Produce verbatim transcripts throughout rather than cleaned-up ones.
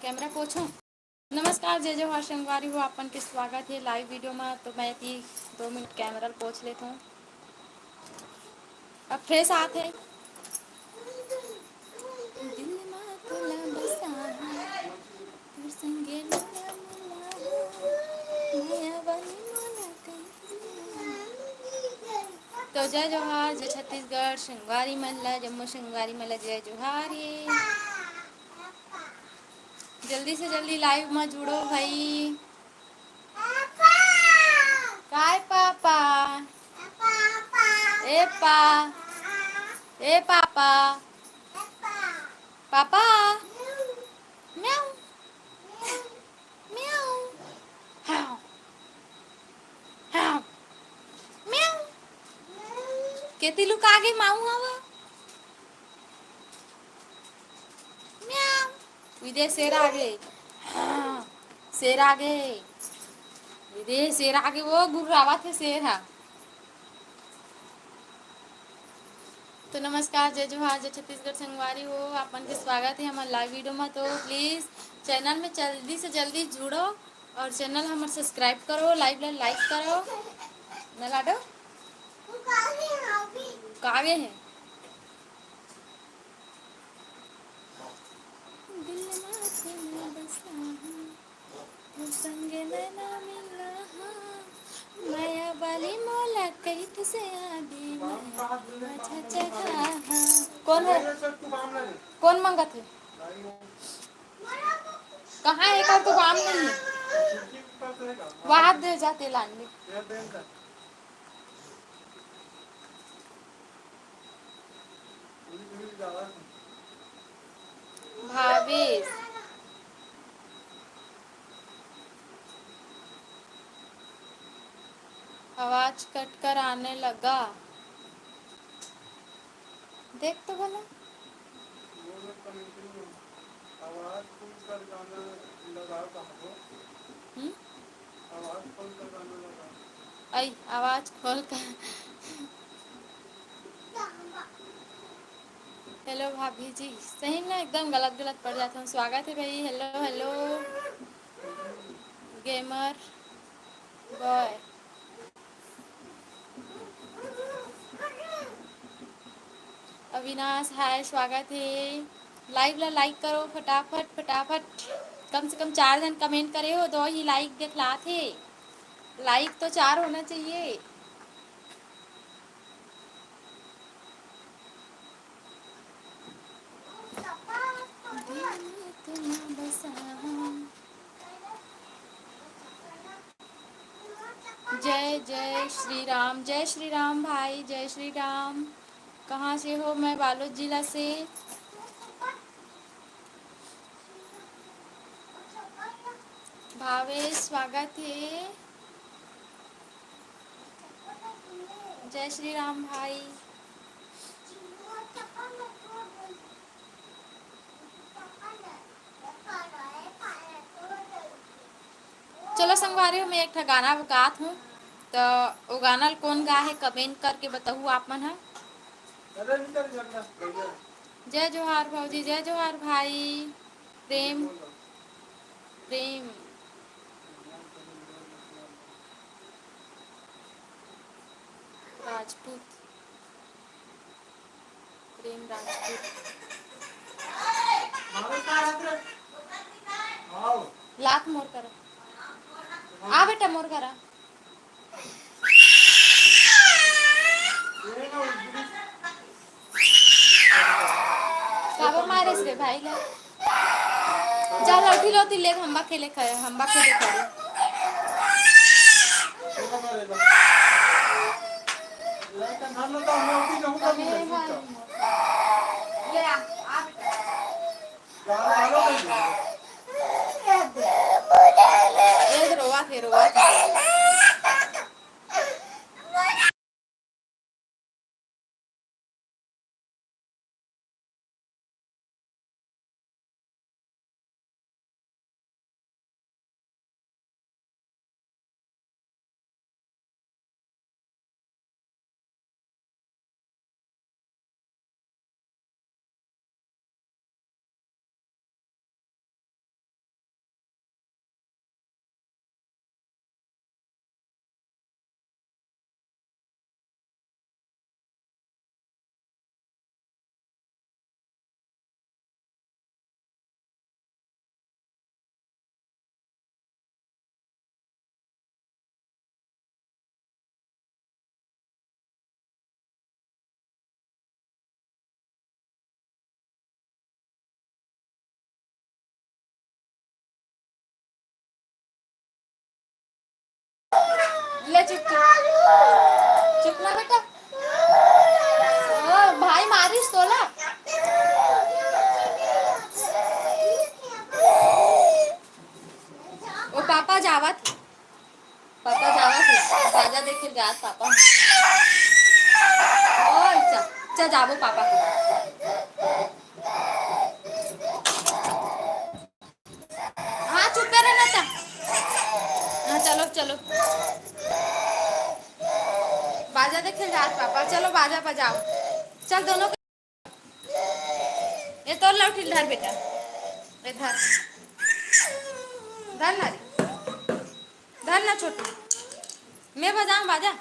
Camera पोछो। नमस्कार, जय जोहार संगवारी हो, आपन के स्वागत हे लाइव वीडियो मा। तो मैं भी दो मिनट कैमरा ल पोछ लेत हूँ, अब फ्रेश आत हे। दिल मा तोला बसा, तोर संगे नैना मिला, माया वाली मोला कही। तो जय जोहार, जय छत्तीसगढ़, संगवारी मन ला, जम्मो संगवारी मन ला जय जोहार हे। जल्दी से जल्दी लाइव मा जुड़ो भाई। काय पापा? ए पा, ए पापा, पापा, म्याऊ, म्याऊ, हाव, हाव, म्याऊ। केती लुका गे माऊ हवा? म्याऊ। विदेश शेर आ गे। हाँ, शेर आ गे। विदेश शेर आ गे, वो गुर्रावत हे शेर हा। तो नमस्कार, जय जोहार, जय छत्तीसगढ़ संगवारी हो, आप मन के स्वागत हे हमर लाइव वीडियो में। तो प्लीज चैनल में जल्दी से जल्दी जुड़ो और चैनल हमर सब्सक्राइब करो, लाइव ला लाइक करो। ना लाडो? कागे है? दिल मा तेरे बसा हूँ, तोर संगे नैना मिला हूँ। माया वाली मोला कहित से आदि, माया वाली मझा जगा हूँ। कौन है? कौन मंगत है? कहाँ है? कल तो काम नहीं है। वहाँ दे जाते लाएंगे। भावेश, आवाज कट कर आने लगा, देख तो भला। आवाज खोल कर गाना लगाओ कहाँ को? हम्म? आवाज खोल कर गाना लगाओ। आई, आवाज खोल कर। हेलो भाभी जी, सही में एकदम गलत गलत पड़ जाता हूँ। स्वागत है भाई। Hello, hello. गेमर बॉय। अविनाश, हाय, स्वागत हे। लाइव ला लाइक करो फटाफट, फटाफट। कम से कम चार झन कमेंट करे हो, तो ही लाइक देखलात हे। लाइक तो चार होना चाहिए। जय जय श्री राम, जय श्री राम भाई, जय श्री राम। कहाँ से हो? मैं बालोद जिला से। भावेश, स्वागत हे। जय श्री राम भाई। चलो संगवारी हो, मैं एक ठा गाना गात हूँ, तो वो गाना ल कौन गा है, कमेंट करके बताहू आप मन ह। जय जोहार भौजी, जय जोहार भाई। प्रेम, प्रेम राजपूत। प्रेम राजपूत। लात मोर करा। आ बेटा मोर करा। काबर मारेस रे भाई ला? जा लौठी लौठी ले, हम्बा खेले खे, हम्बा खेले खे। अरे भाई। ए रोवा थे, रोवा थे। ले चुप, चुप। चुप ना बेटा। ओ, भाई मारिस तोला। ओ पापा जावत, पापा जावत हे, बाजा देखे जात पापा। ओ, चा, चा जाबो पापा के। हाँ, चुप कर ना चा। हाँ, चलो, चलो। बाजा देखे जात पापा, चलो बाजा बजाओ। चल दोनों। ए तोर लौठी ल धर बेटा, ए धर, धर ना रे, धर ना छोटू, मैं बजाऊं बाजा।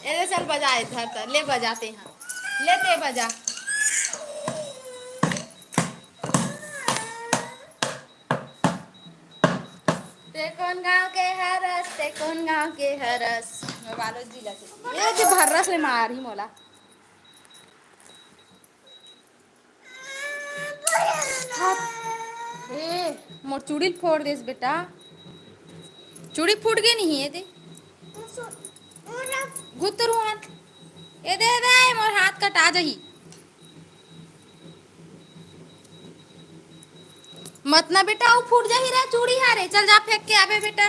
ए ले चल बजा, ए धर, धर, ले बजाते हैं, ले ते बजा। ते कोन गांव के हरस, ते कोन गांव के हरस? मैं बालोद जिला के। ये जो भर्रस ले मार ही मोला। हाथ। ए, मोर चूड़ी ल फोड़ देस बेटा। चूड़ी फूट गे नहीं है ते। गुत्तरू हाथ। ए दे दे, मोर हाथ कटा जाही। मत ना बेटा, वो फूट जाही रे चूड़ी हा रे। चल जा फेंक के आबे बेटा।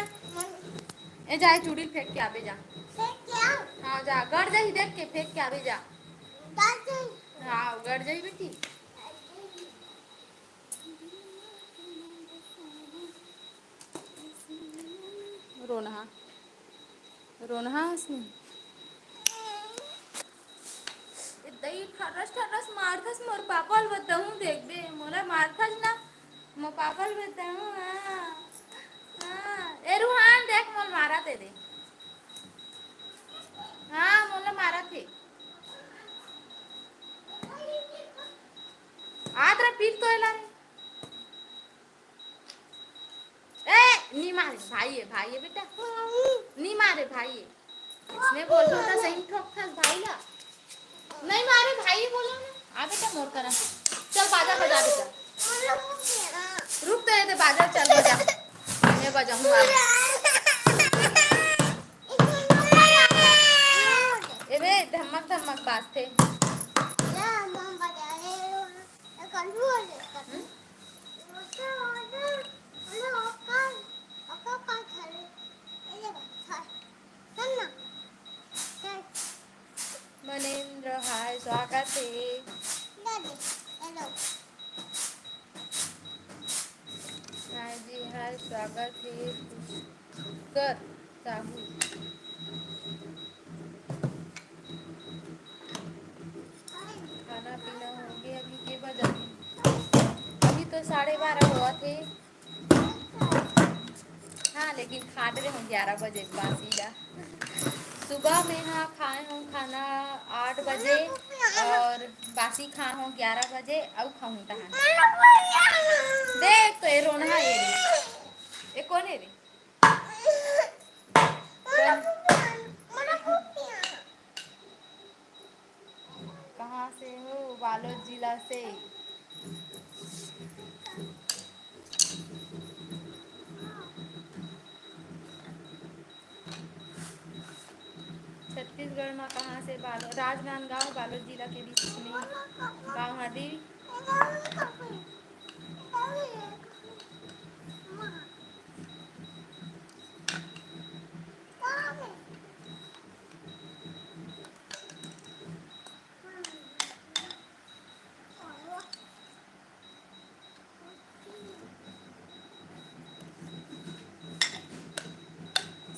ए जा, ए चूड़ी फेंक के आबे जा। फेंक के आऊं? हाँ जा, गड़ जाही देख के फेंक के आबे जा। गड़ जाही? हाँ, गड़ जाही बेटी। रोनहा, रोनहा हस नहीं। ए दई ठर्रस ठर्रस मारथस, मोर पापा ल बताहूं, देखबे, मोला मारथस ना, मोर पापा ल बताहूं, हाँ, हाँ। ए रुहान, देख, मोला मारत हे दे। हाँ, मोला मारत हे। आत रे, पीट तो एला रे। ए, नी मारे, भाई हे, भाई हे बेटा। नी मारे, भाई हे। इसने बोल दो तो सही ठोक था भाई ला। नहीं मारे, भाई हे बोलो ना। आ बेटा, मोर करा। चल, बाजा बजा बेटा। रुक तो, ये दे, बाजा चल बजा। मैं बजाऊंगा। ए बे, धमक धमक बाजथे। हम्म? मनेंद्र, हाय, स्वागत हे। राय जी, हाय, स्वागत हे। पुष्कर साहू, खाना पीना हो गया? अभी के बजा? अभी तो साढ़े बारह हुआ थे। हाँ, लेकिन खात रहे हूँ ग्यारह बजे बासी ला। सुबह में हाँ खाए हूँ खाना आठ बजे और बासी खाए हूँ ग्यारह बजे, अउ खाऊँ तहान। देख तो ये रोनहा ये रे। ये कौन है रे? कौन? कहाँ से हो? बालोद जिला से। छत्तीसगढ़ में कहाँ से? बालोद, राजनांदगांव, बालोद जिला के बीच में गांव हरदी।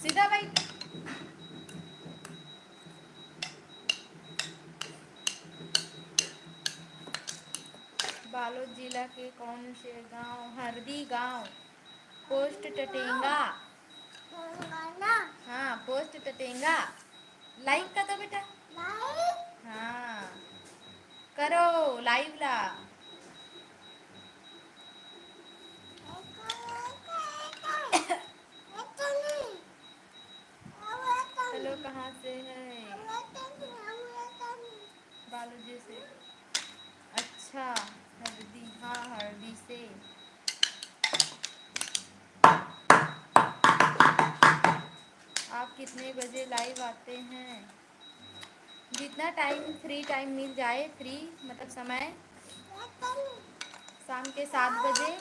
सीधा भाई। बालोद जिला के कौन से गांव? हरदी गांव, पोस्ट टटेंगा। हाँ, पोस्ट टटेंगा। लाइक कर दो बेटा। हाँ, करो लाइव ला। हेलो, कहाँ से है? बालू जी से। अच्छा, हरदी, हाँ, हरदी से। कितने बजे लाइव आते हैं? जितना टाइम, फ्री टाइम मिल जाए, फ्री मतलब समय, शाम के सात बजे,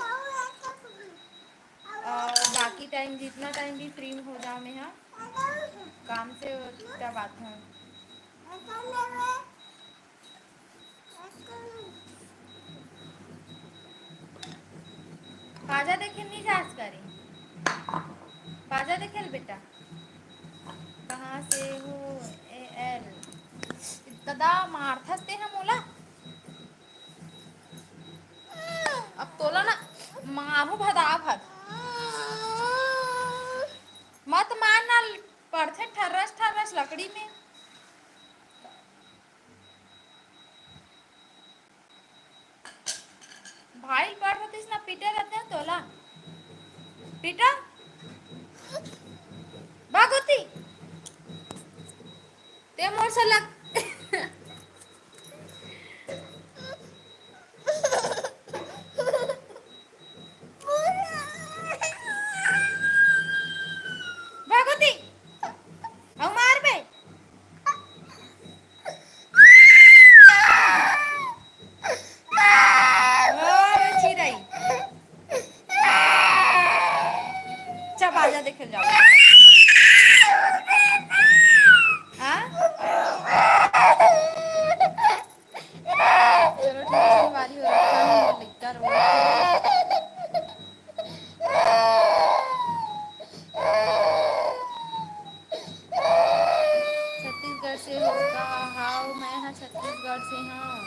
और बाकी टाइम, जितना टाइम भी फ्री में हो जाओ, मैं हाँ काम से, क्या बात है। बाजा देखे नहीं जास करी, बाजा देखे ल बेटा। कहाँ से हो? A L. इतना मारथस ते हम ओला। अब तोला ना मारू भदा भद। मत मार ना, पड़थे ठर्रस ठर्रस लकड़ी में। भाई ल पढ़ रतिस ना, पीटे रहते हैं तोला। पीटा। भागोती। ते मोर से लग। भागोती। अउ मार बे। ओ, चिरई। चल, बाजा देखे जाओ। हाँ? चलो, ठीक है, संगवारी हो रखा है, लइका रो। छत्तीसगढ़ से हो का? हाव, मैं हा छत्तीसगढ़ से हूँ।